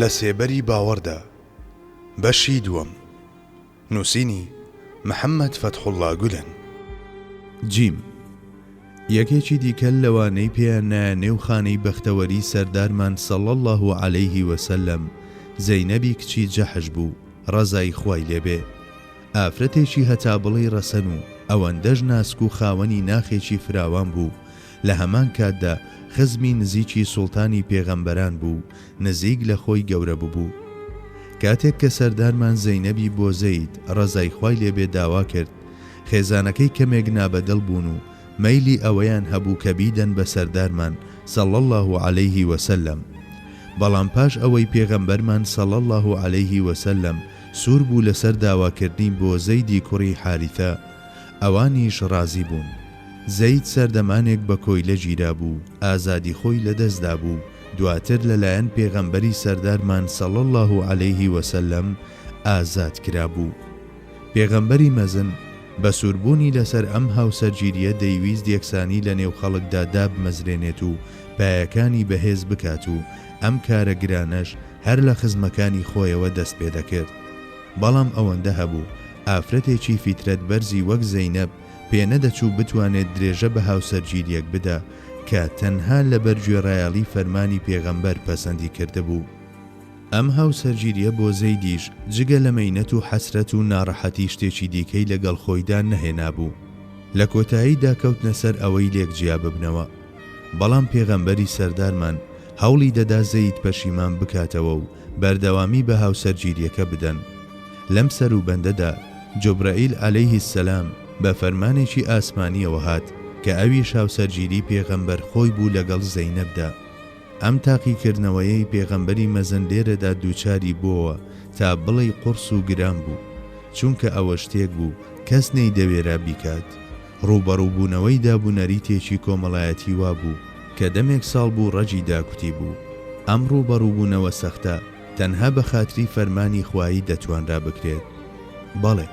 لە سێبەری باوەڕدا، بەشی دووەم، نووسینی، محەممەد فەتحوڵڵا گولەن. جیم، یەکێکی دیکە لەوانەی پێیان نایە نێو خانەی بەختەوەری سەردارمان صلی اللە علیه و سلم، زەینەبی کچی جەحش بوو، ڕەزای خوای لێ بێ. ئافرەتێکی هەتا بڵێی ڕەسەن و ئەوەندەش ناسک و خاوەنی ناخێکی فراوان بوو، لە هەمان کاتدا خزمی نزیکی سوڵتانی پێغەمبەران بوو و نزیک لە خۆی گەورە ببوو. کاتێک کە سەردارمان زەینەبی بۆ زەید، ڕەزای خوای لێ بێ داوا کرد، خێزانەکەی کەمێک نابەدڵ بوون و مەیلی ئەوەیان هەبوو کە بیدەن بە سەردارمان، صلی اللە علیه و سلم. بەڵام پاش ئەوەی پێغەمبەرمان، صلی اللە علیه و سلم، سوور بوو لەسەر داواکردنی بۆ زەیدی کوڕی حاریثە، ئەوانیش ڕازی بوون. زەید سەردەمانێک بە کۆیلە گیرابوو، ئازادی خۆی لەدەست دابوو، دواتر لەلایەن پێغەمبەری سەردارمان، صلی اللە علیه و سلم، ئازاد کرابوو. پێغەمبەری مەزن، بە سووربوونی لەسەر ئەم هاوسەرگیرییە دەیویست یەکسانی لەنێو خەڵکدا دابمەزرێنێت و پایەکانی بەهێز بکات و ئەم کارە گرانەش هەر لە خزمەکانی خۆیەوە دەست پێدەکرد. بەڵام ئەوەندە هەبوو ئافرەتێکی فیترەت بەرزی وەک زەینەب پێنەدەچوو بتوانێت درێژە بە هاوسەرگیرییەک بدا کە تەنها لەبەر گوێڕایەڵی فەرمانی پێغەمبەر پەسەندی کردبوو. ئەم هاوسەرگیرییە بۆ زەیدیش جگە لە مەینەت و حەسرەت و ناڕەحەتی شتێکی دیکەی لەگەڵ خۆیدا نەهێنابوو. لە کۆتاییدا کەوتنە سەر ئەوەی لێک جیا ببنەوە. بەڵام پێغەمبەری سەردارمان هەوڵی دەدا زەید پەشیمان بکاتەوە و بەردەوامی بە هاوسەرگیرییەکە بدەن. لەم سەروبەندەدا جوبرەئیل علیه السلام بە فەرمانێکی ئاسمانییەوە هات کە ئەویش هاوسەرگیری پێغەمبەر خۆی بوو لەگەڵ زەینەبدا. ئەم تاقیکردنەوەیەی پێغەمبەری مەزن لێرەدا دووچاری بۆوە تا بڵێی قوڕس و گران بوو، چونکە ئەوە شتێک بوو کەس نەیدەوێرا بیکات، ڕووبەڕووبوونەوەی دابونەریتێکی کۆمەڵایەتی وا بوو کە دەمێک ساڵ بوو ڕەگی داکوتیبوو. ئەم ڕووبەڕووبوونەوە سەختە تەنها بە خاتری فەرمانی خوایی دەتوانرا بکرێت. بەڵێ،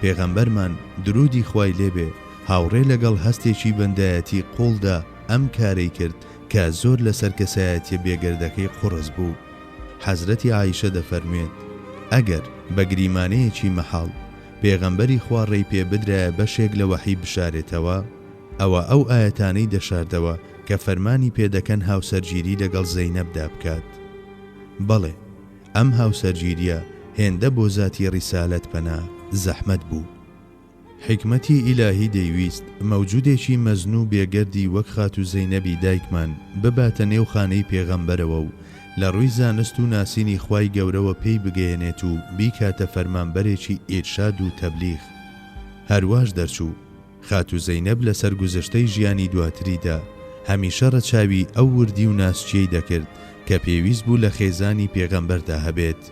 پێغەمبەرمان، دروودی خوای لێ بێ، هاوڕێ لەگەڵ هەستێکی بەندایەتی قووڵدا ئەم کارەی کرد کە زۆر لەسەر کەسایەتیە بێگەردەکەی قوڕس بوو. حەزرەتی عائیشە دەفەرموێت، ئەگەر، بە گریمانەیەکی مەحاڵ، پێغەمبەری خوا ڕێی پێ بدرایە بەشێک لە وەحی بشارێتەوە، ئەوە ئەو ئایەتانەی دەشاردەوە کە فەرمانی پێ دەکەن هاوسەرگیری لەگەڵ زەینەبدا بکات. بەڵێ، ئەم هاوسەرگیریە هێندە بۆ زاتی ڕیسالەت پەنا زەحمەت بوو. حیکمەتی ئیلاهی دەیویست مەوجودێکی مەزن و بێگەردی وەک خاتوو زەینەبی دایکمان بباتە نێو خانەی پێغەمبەرەوە و لە ڕووی زانست و ناسینی خوای گەورەوە پێی بگەیەنێت و بیکاتە فەرمانبەرێکی ئیرشاد و تەبلیغ. هەرواش دەرچوو. خاتوو زەینەب لە سەرگوزشتەی ژیانی دواتریدا هەمیشە ڕەچاوی ئەو وردی و ناسکیەی دەکرد کە پێویست بوو لە خێزانی پێغەمبەردا هەبێت.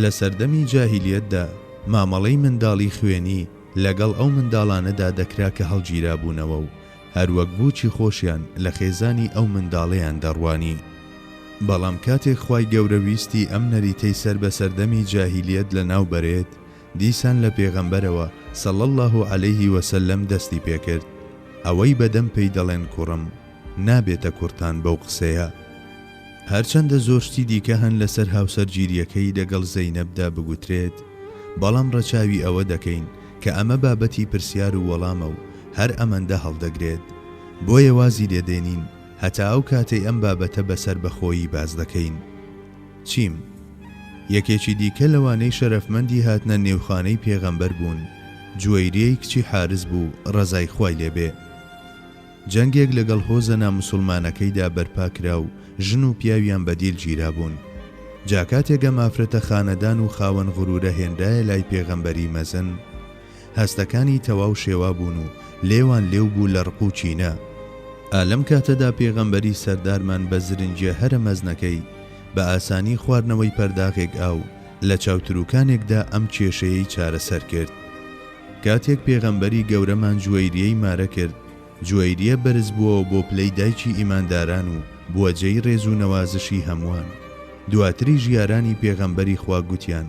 لە سەردەمی جاهیلیەتدا مامەڵەی منداڵی خوێنی لەگەڵ ئەو منداڵانەدا دەکرا کە هەڵگیرابوونەوە و هەروەک بووکی خۆشیان لە خێزانی ئەو منداڵەیان دەڕوانی. بەڵام کاتێک خوای گەورە ویستی ئەم نەریتەی سەر بە سەردەمی جاهیلیەت لەناو بەرێت، دیسان لە پێغەمبەرەوە، صلی اللە علیه وسلم، دەستی پێکرد، ئەوەی بەدەم پێی دەڵێن کوڕم، نابێتە کوڕتان بەو قسەیە. هەرچەندە زۆر شتی دیکە هەن لەسەر هاوسەرگیرییەکەی لەگەڵ زەینەبدا بگوترێت، بەڵام ڕەچاوی ئەوە دەکەین کە ئەمە بابەتی پرسیار و وەڵامە و هەر ئەمەندە هەڵدەگرێت. بۆیە وازی لێ دێنین هەتا ئەو کاتەی ئەم بابەتە بە سەربەخۆیی باس دەکەین. چیم. یەکێکی دیکە لەوانەی شەرەفمەندی هاتنە نێوخانەی پێغەمبەر بوون، جوەیریەی کچی حارس بوو ڕەزای خوای لێ بێ. جەنگێک لەگەڵ هۆزە ناموسوڵمانەکەیدا بەرپا کرا و ژن و پیاویان بە دیل گیرابوون. جا کاتێک ئەم ئافرەتە خانەدان و خاوەن غرورە هێنرایە لای پێغەمبەری مەزن، هەستەکانی تەواو شێوا بوون و لێوان لێو بوو لە ڕق و کینە. ئا لەم کاتەدا پێغەمبەری سەردارمان بە زرنگیە هەرە مەزنەکەی، بە ئاسانی خواردنەوەی پەرداخێک ئاو، لە چاوتروکانێکدا ئەم کێشەیەی چارەسەر کرد. کاتێک پێغەمبەری گەورەمان جوەیریەی مارە کرد، جوەیریە بەرز بووەوە بۆ پلەی دایکی ئیمانداران و بووە جێی ڕێز و نەوازشی هەمووان. دواتریش یارانی پێغەمبەری خوا گوتیان،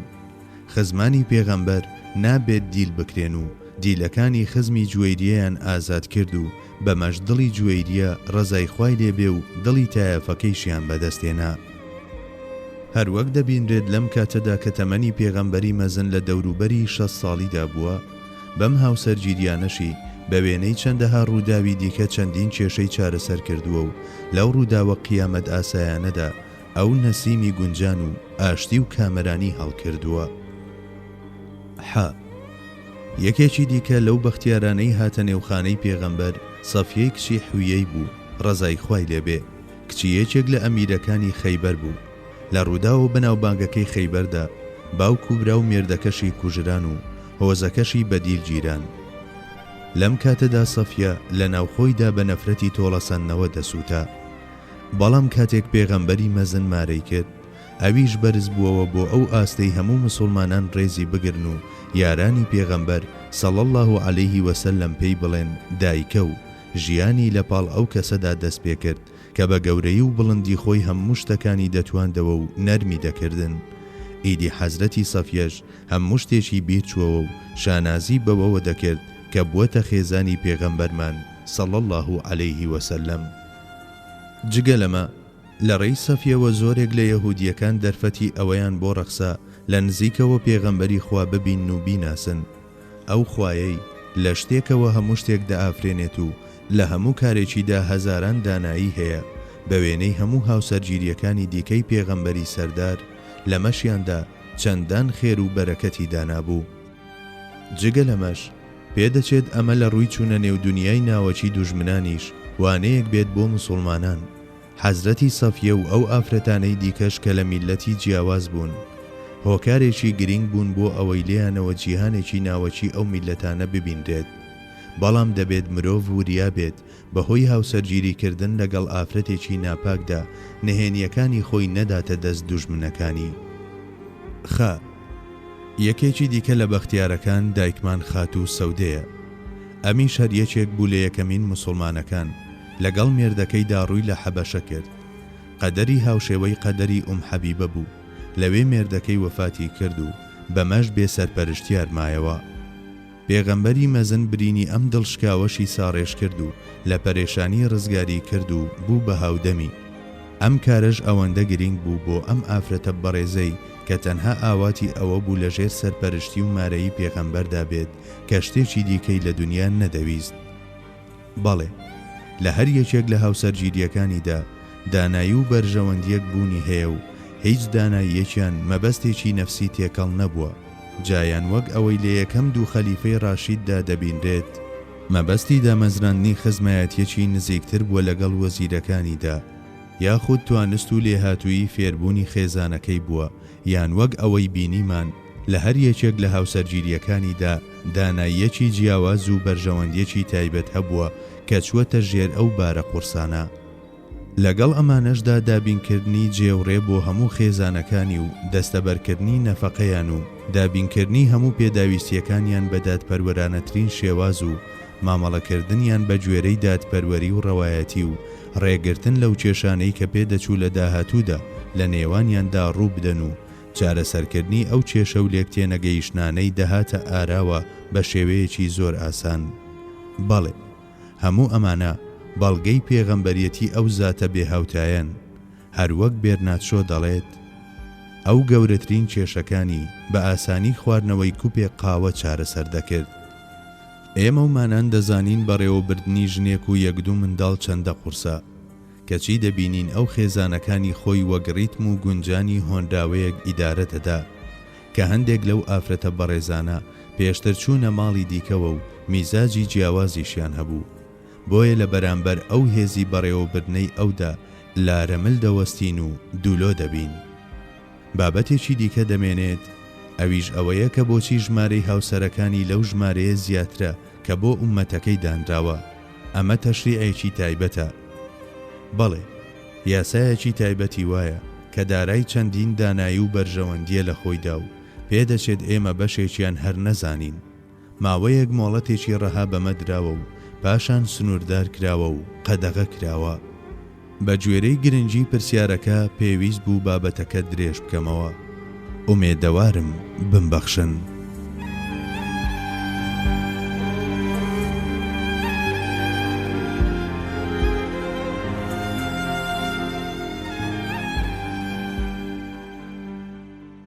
خزمانی پێغەمبەر نابێت دیل بکرێن و دیلەکانی خزمی جوەیریەیان ئازاد کرد و بەمەش دڵی جوەیریە ڕەزای خوای لێ بێ و دڵی تایەفەکەیشیان بەدەست هێنا. هەروەک دەبینرێت لەم کاتەدا کە تەمەنی پێغەمبەری مەزن لە دەوروبەری 60 ساڵیدا بووە، بەم هاوسەرگیریانەشی بە وێنەی چەندەها ڕووداوی دیکە چەندین کێشەی چارەسەر کردووە و لەو ڕووداوە قیامەت ئاسایانەدا ئەو نەسیمی گونجان و ئاشتی و کامەرانی هەڵکردووە. حا. یەکێکی دیکە لەو بەختیارانەی هاتە نێو خانەی پێغەمبەر، سەفیەی کچی حویەی بوو، ڕەزای خوای لێ بێ، کچی یەکێک لە ئەمیرەکانی خەیبەر بوو. لە ڕووداوە بەناوبانگەکەی خەیبەردا، باوک و برا و مێردەکەشی کوژران و هۆزەکەشی بە دیل گیران. لەم کاتەدا سەفیە لە ناوخۆیدا بە نەفرەتی تۆڵەسەندنەوە دەسووتا. بەڵام کاتێک پێغەمبەری مەزن مارەی کرد، ئەویش بەرز بووەوە بۆ ئەو ئاستەی هەموو مسوڵمانان ڕێزی بگرن و یارانی پێغەمبەر، صلی اللە علیه و سلم، پێی بڵێن دایکە و ژیانی لە پاڵ ئەو کەسەدا دەست پێکرد کە بە گەورەیی و بڵندی خۆی هەموو شتەکانی دەتواندەوە و نەرمی دەکردن. ئیدی حەزرەتی سەفیەش هەموو شتێکی بیر چووەوە و شانازی بەوەوە دەکرد کە بووەتە خێزانی پێغەمبەرمان، صلی اللە علیه و سلم. جگە لەمە، لە ڕێی سەفیەوە زۆرێک لە یەهودییەکان دەرفەتی ئەوەیان بۆ ڕەخسا لە نزیکەوە پێغەمبەری خوا ببینن و بیناسن، ئەو خوایەی لە شتێکەوە هەموو شتێک دەئافرێنێت و لە هەموو کارێکیدا هەزاران دانایی هەیە، بە وێنەی هەموو هاوسەرگیرییەکانی دیکەی پێغەمبەری سەردار، لەمەشیاندا چەندان خێر و بەرەکەتی دانابوو. جگە لەمەش، پێدەچێت ئەمە لە ڕووی چوونە نێو دونیای ناوەکی دوژمنانیش وانەیەک بێت بۆ موسوڵمانان، حەزرەتی سەفیە و ئەو ئافرەتانەی دیکەش کە لە میللەتی جیاواز بوون هۆکارێکی گرینگ بوون بۆ ئەوەی لێیانەوە جیهانێکی ناوەکی ئەو میللەتانە ببینرێت. بەڵام دەبێت مرۆڤ وریا بێت بەهۆی هاوسەرگیری کردن لەگەڵ ئافرەتێکی ناپاکدا نهێنییەکانی خۆی نەداتە دەست دوژمنەکانی. خە. یەکێکی دیکە لە بەختیارەکان دایکمان خاتوو سەودەیە. ئەمیش هەر یەکێک بوو لە یەکەمین موسوڵمانەکان، لەگەڵ مێردەکەیدا ڕووی لە حەبەشە کرد. قەدەری هاوشێوەی قەدەری ئوم حەبیبە بوو، لەوێ مێردەکەی وەفاتی کرد و بەمەش بێ سەرپەرشتیار مایەوە. پێغەمبەری مەزن برینی ئەم دڵشکاوەشی ساڕێژ کرد و لە پەرێشانی ڕزگاری کرد و بوو بە هاودەمی. ئەم کارەش ئەوەندە گرینگ بوو بۆ ئەم ئافرەتە بەڕێزەی کە تەنها ئاواتی ئەوە بوو لە ژێر سەرپەرشتی و مارەیی پێغەمبەردا بێت کە شتێکی دیکەی لە دونیا نەدەویست. بەڵێ، لە هەر یەکێک لە هاوسەرگیرییەکانیدا دانایی و بەرژەوەندییەک بوونی هەیە و هیچ داناییەکیان مەبەستێکی نەفسی تێکەڵ نەبووە، جا یان وەک ئەوەی لە یەکەم دوو خەلیفەی ڕاشیددا دەبینرێت، مەبەستی دامەزراندنی خزمایەتییەکی نزیکتر بووە لەگەڵ وەزیرەکانیدا، یاخود توانست و لێهاتوویی فێربوونی خێزانەکەی بووە، یان وەک ئەوەی بینیمان لە هەر یەکێک لە هاوسەرگیرییەکانیدا داناییەکی جیاواز و بەرژەوەندییەکی تایبەت هەبووە کە چووەتە ژێر ئەو بارە قوڕسانە. لەگەڵ ئەمانەشدا دابینکردنی جێ و ڕێ بۆ هەموو خێزانەکانی و دەستەبەرکردنی نەفەقەیان و دابینکردنی هەموو پێداویستییەکانیان بە دادپەروەرانەترین شێواز و مامەڵەکردنیان بە گوێرەی دادپەروەری و ڕەوایەتی و ڕێگرتن لەو کێشانەی کە پێدەچوو لە داهاتوودا لە نێوانیاندا ڕوو بدەن و چارەسەرکردنی ئەو کێشە و لێکتێنەگەیشتنانەی دەهاتە ئاراوە بە شێوەیەکی زۆر ئاسان. بەڵێ، هەموو ئەمانە بەڵگەی پێغەمبەریەتی ئەو زاتە بێهاوتایەن. هەروەک بێرناد شۆ دەڵێت، ئەو گەورەترین کێشەکانی بە ئاسانی خواردنەوەی کوپێک قاوە چارەسەر دەکرد. ئێمەومانان دەزانین بەڕێوەبردنی ژنێک و یەک دوو منداڵ چەندە قورسە، کەچی دەبینین ئەو خێزانەکانی خۆی وەک ڕیتم و گونجانی هۆنراوەیەک ئیدارە دەدا، کە هەندێک لەو ئافرەتە بەڕێزانە پێشتر چوونە ماڵی دیکەوە و میزاجی جیاوازیشیان هەبوو، بۆیە لە بەرامبەر ئەو هێزی بەڕێوەبردنەی ئەودا لارەمل دەوەستین و دوولۆ دەبین. بابەتێکی دیکە دەمێنێت، ئەویش ئەوەیە کە بۆچی ژمارەی هاوسەرەکانی لەو ژمارەیە زیاترە کە بۆ ئوممەتەکەی دانراوە، ئەمە تەشریعێکی تایبەتە. بەڵێ، یاسایەکی تایبەتی وایە کە دارای چەندین دانایی و بەرژەوەندییە لە خۆیدا و پێدەچێت ئێمە بەشێکیان هەر نەزانین. ماوەیەک مۆڵەتێکی ڕەها بەمە دراوە و پاشان سنووردار کراوە و قەدەغە کراوە. بە گوێرەی گرنگی پرسیارەکە پێویست بوو بابەتەکە درێژ بکەمەوە. ئومێدەوارم بمبەخشن.